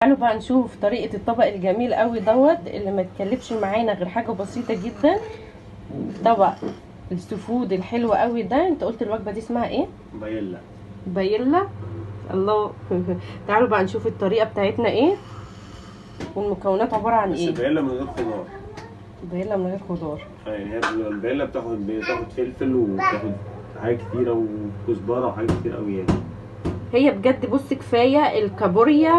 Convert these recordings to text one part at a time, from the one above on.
تعالوا بقى نشوف طريقة الطبق الجميل قوي دوت اللي ما تكلفش معانا غير حاجة بسيطة جدا. طبق ال seafood الحلو قوي ده. انت قلت الوجبة دي اسمها ايه؟ بايلا. بايلا، الله. تعالوا بقى نشوف الطريقة بتاعتنا ايه والمكونات عبارة عن ايه. بس بايلا من غير خضار. بايلا من غير خضار، يعني هي البايلا بتاخد فلفل وبتاخد حاجات كتيرة وكزبرة وحاجات كتير قوي يعني. هي بجد بص كفاية الكابوريا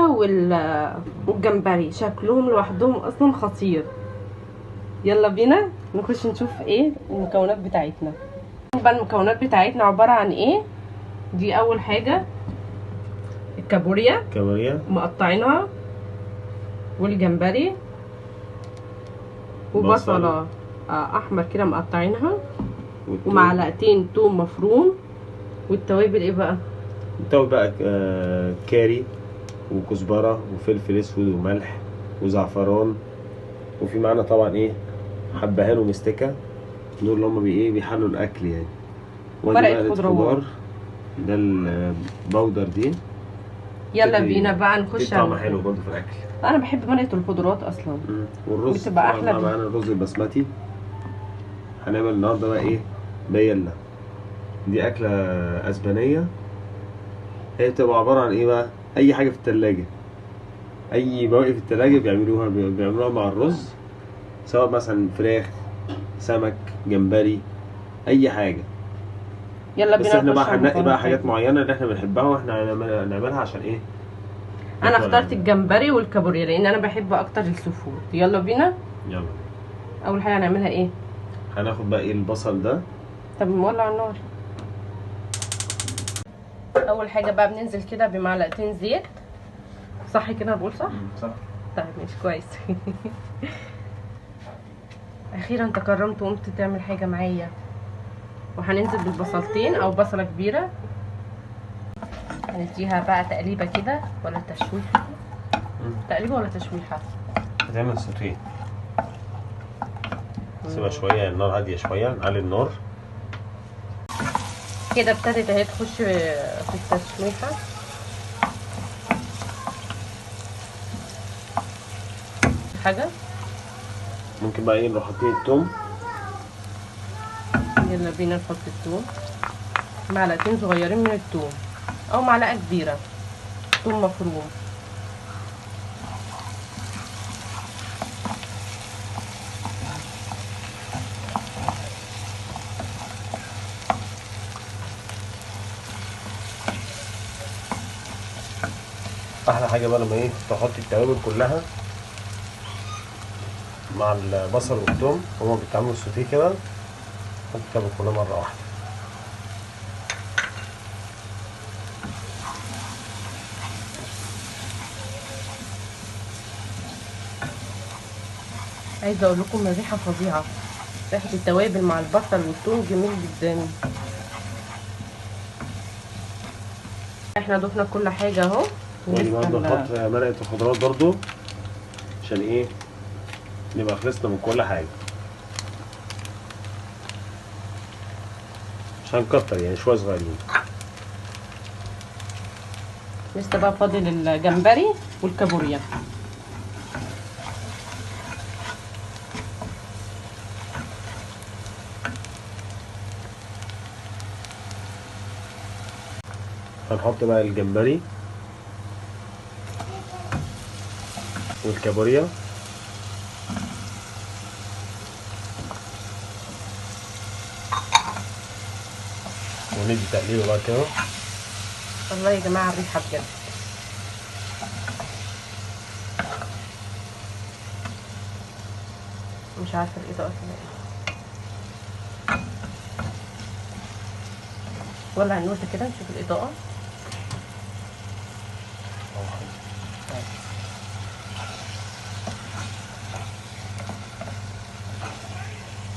والجمبري شكلهم لوحدهم اصلا خطير. يلا بينا نخش نشوف ايه المكونات بتاعتنا. بقى المكونات بتاعتنا عبارة عن ايه؟ دي اول حاجة الكابوريا، كابوريا مقطعينها، والجمبري، وبصله احمر كده مقطعينها، ومعلقتين توم مفروم، والتوابل ايه بقى؟ التوابل بقى كاري وكزبره وفلفل اسود وملح وزعفران، وفي معانا طبعا ايه حبهان ومستكه، دول اللي هم ايه بيحلوا الاكل يعني. ورقة خضروات، ده ال powder دي. يلا بينا بقى نخش على طعمها حلو برضه في الاكل. انا بحب مرقه الخضروات اصلا. والرز بتبقى احلى. معانا الرز البسمتي. هنعمل النهارده بقى ايه؟ بايلا. دي اكله اسبانية، هي بتبقى عبارة عن ايه بقى؟ اي حاجة في التلاجة، اي بواقي في التلاجة بيعملوها مع الرز، سواء مثلا فراخ، سمك، جمبري، اي حاجة. يلا بينا. بس احنا بقى هننقي بقى حاجات معينة اللي احنا بنحبها واحنا هنعملها عشان ايه؟ انا اخترت الجمبري والكابوريا لان انا بحب اكتر ال seafood. يلا بينا. يلا. اول حاجة هنعملها ايه؟ هناخد بقى ايه البصل ده. طب نولع النار. اول حاجة بقى بننزل كده بمعلقتين زيت، صح كده؟ بقول صح؟ صح. طيب ماشي كويس. اخيرا تكرمت وقمت تعمل حاجة معايا. وهننزل بالبصلتين او بصله كبيرة، هنديها بقى تقليبه كده ولا تشويحه؟ تقليبه ولا تشويحه؟ هتعمل سوتيه. سيبها شوية النار هادية شوية، نعلي النار كده. ابتدت اهي تخش في التشويحه. حاجة ممكن بقى ايه نروح حاطين التوم. يلا بينا نحط التوم، معلقتين صغيرين من التوم او معلقه كبيرة توم مفروم. احلى حاجة بقى لما ايه تحطي التوابل كلها مع البصل والثوم هما بيتعملوا السوتيه كده، حط التوابل كلها مرة واحدة. عايزه اقول لكم الريحة فظيعة، ريحه التوابل مع البصل والثوم جميل جدا. احنا ضفنا كل حاجة اهو. ودي برضه نحط مرقه الخضروات برضه عشان ايه نبقى خلصنا من كل حاجة، مش هنكتر يعني، شوية صغيرين. لسه بقى فاضل الجمبري والكابوريا. هنحط بقى الجمبري والكابوريا، وندي تقليبه بقى كده. الله يا جماعة الريحة بجد. مش عارفه الاضاءة كده ايه. ولع النور ده كده نشوف الاضاءة.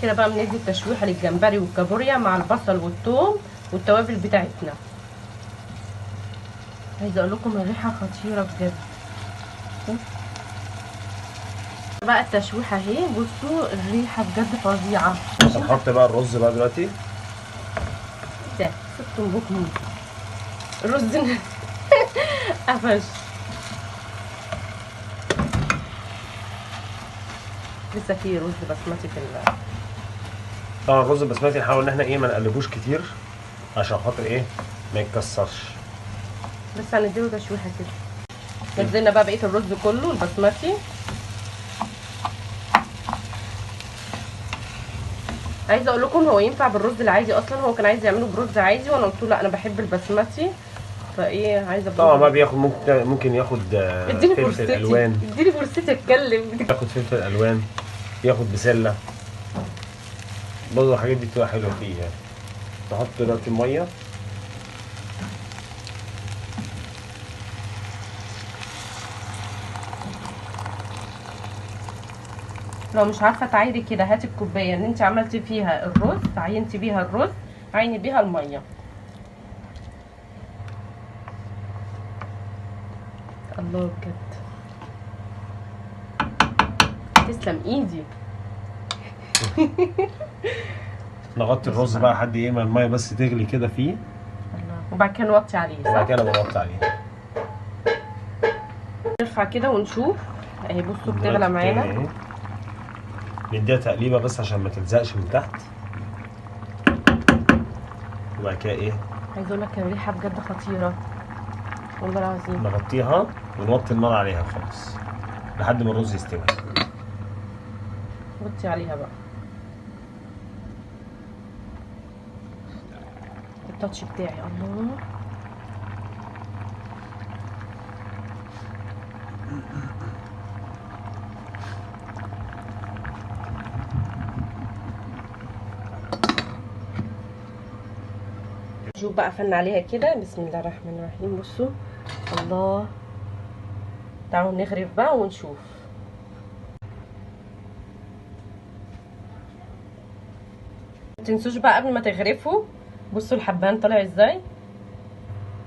كده بقى بندي التشويحه للجمبري والكابوريا مع البصل والثوم والتوابل بتاعتنا. عايزه اقول لكم الريحة خطيرة بجد. بقى التشويحه اهي، بصوا الريحة بجد فظيعة. هنحط بقى الرز بقى دلوقتي. ده سبتم بكم الرز قفش. لسه في رز بسمتي في طبعا الرز البسمتي نحاول ان احنا ايه ما نقلبوش كتير عشان خاطر ايه ما يتكسرش، بس هنديله تشويحه كده. نزلنا بقى بقية الرز كله البسمتي. عايزه اقول لكم هو ينفع بالرز العادي اصلا، هو كان عايز يعمله برز عادي وانا قلت له لا انا بحب البسمتي، فايه عايزه طبعا بقى بياخد ممكن ياخد فلفل الوان. اديني فرصتي اتكلم. ياخد فلفل الوان، ياخد بسلة برضه، الحاجات دي بتبقى حلوة فيه يعني. نحط دلوقتي المية. لو مش عارفه تعايري كده هاتي الكوباية اللي انت عملتي فيها الرز، عينتي بيها الرز، عيني بيها المية. الله بجد تسلم ايدي. نغطي الرز بقى لحد ايه ما المية بس تغلي كده فيه. الله. وبعد كده نوطي عليه صح؟ وبعد كده بنوطي عليه. نرفع كده ونشوف اهي. بصوا بتغلى معانا. نديها تقليبه بس عشان ما تلزقش من تحت. وبعد كده ايه؟ عايزه اقول لك الريحة بجد خطيرة والله العظيم. نغطيها ونوطي النار عليها خالص لحد ما الرز يستوي. وطي عليها بقى التاتش بتاعي. الله شوف بقى قفلنا عليها كده. بسم الله الرحمن الرحيم. بصوا الله، تعالوا نغرف بقى ونشوف. متنسوش بقى قبل ما تغرفوا، بصوا الحبهان طالع ازاي.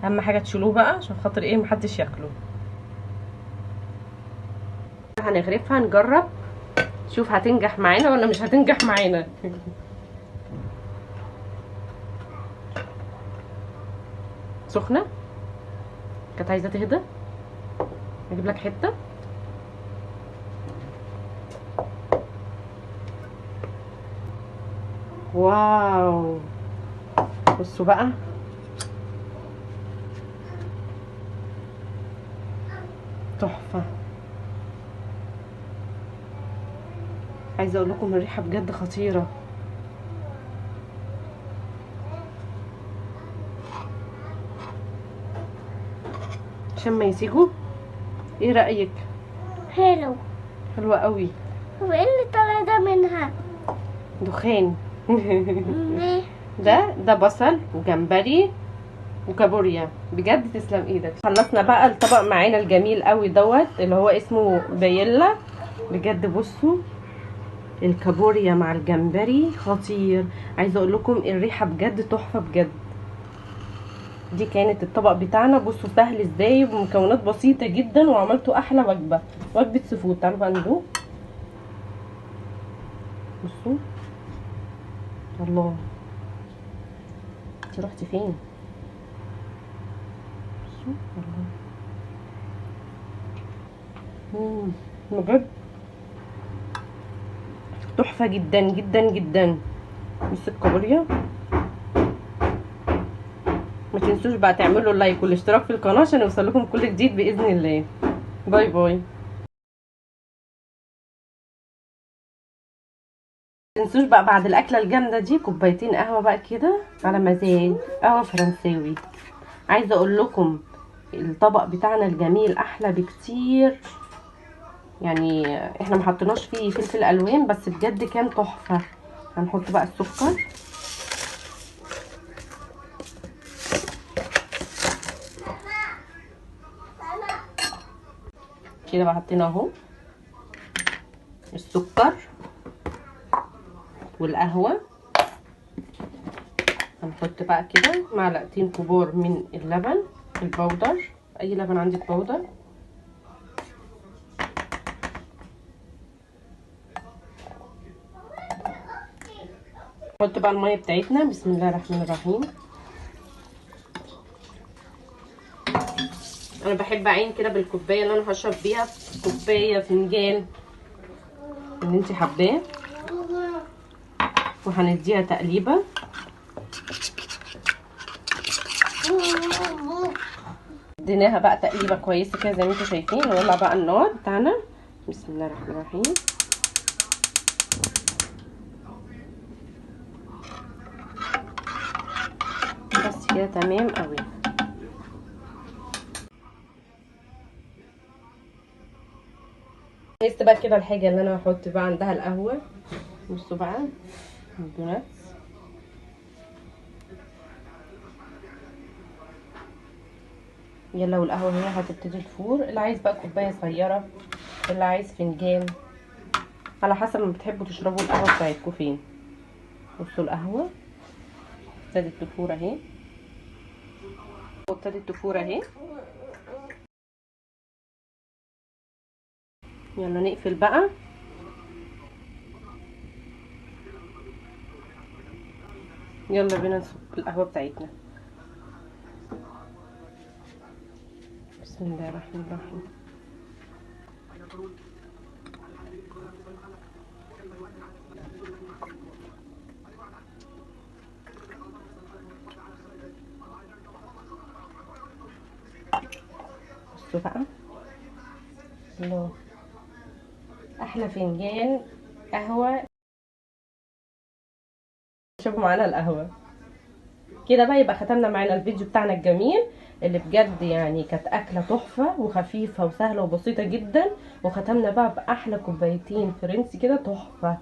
اهم حاجة تشيلوه بقى عشان خاطر ايه محدش ياكله. هنغرفها نجرب شوف هتنجح معانا ولا مش هتنجح معانا. سخنة كانت عايزه تهدى. اجيب لك حتة. واو بصوا بقى تحفة. عايزه اقول لكم الريحة بجد خطيرة. عشان ما يسيجوا. ايه رايك؟ حلو، حلوة قوي. هو ايه اللي طالع ده منها؟ دخان. ده بصل وجمبري وكابوريا. بجد تسلم ايدك. خلصنا بقى الطبق معانا الجميل قوي دوت اللي هو اسمه بايلا. بجد بصوا الكابوريا مع الجمبري خطير. عايزه اقول لكم الريحة بجد تحفة بجد. دي كانت الطبق بتاعنا. بصوا سهل ازاي ومكونات بسيطة جدا، وعملته احلى وجبة، وجبة seafood. تعالوا بقى ندوق. بصوا الله، انتي رحتي فين؟ بصوا الله، بجد تحفة جدا جدا جدا. بصوا الكابوريا. ما تنسوش بقى تعملوا ال like والاشتراك في القناة عشان يوصل لكم كل جديد باذن الله. bye bye. ما تنسوش بقى بعد الاكلة الجامدة دي كوبايتين قهوة بقى كده على مزاج، قهوة فرنساوي. عايزه اقول لكم الطبق بتاعنا الجميل احلى بكتير، يعني احنا ما حطيناش فيه فلفل الوان بس بجد كان تحفة. هنحط بقى السكر. كده بقى حطينا اهو السكر والقهوة. هنحط بقى كده معلقتين كبار من اللبن البودر، اي لبن عندك بودر. نحط بقى المية بتاعتنا. بسم الله الرحمن الرحيم. انا بحب اعين كده بالكوبايه اللي انا هشرب بيها، كوباية فنجان. اللي انت حباه، وهنديها تقليبه. اديناها بقى تقليبه كويسة كده زي ما انتم شايفين. نولع بقى النار بتاعنا. بسم الله الرحمن الرحيم. بس كده تمام قوي. جهزت بقى كده الحاجة اللي انا هحط بقى عندها القهوة. بصوا بقى ال donuts، يلا، والقهوة هي هتبتدي تفور. اللي عايز بقى كوباية صغيرة، اللي عايز فنجان، على حسب ما بتحبوا تشربوا القهوة بتاعتكم فين. بصوا القهوة ابتدت تفور اهي، وابتدت تفور اهي. يلا نقفل بقى. يلا بينا نصب القهوة بتاعتنا. بسم الله الرحمن الرحيم. بصوا بقى، الله، احلى فنجان قهوة. شربوا معانا القهوة كده بقى. يبقى ختمنا معانا الفيديو بتاعنا الجميل اللي بجد يعني كانت اكله تحفة وخفيفة وسهلة وبسيطة جدا، وختمنا بقى باحلى كوبايتين فرنسي كده تحفة.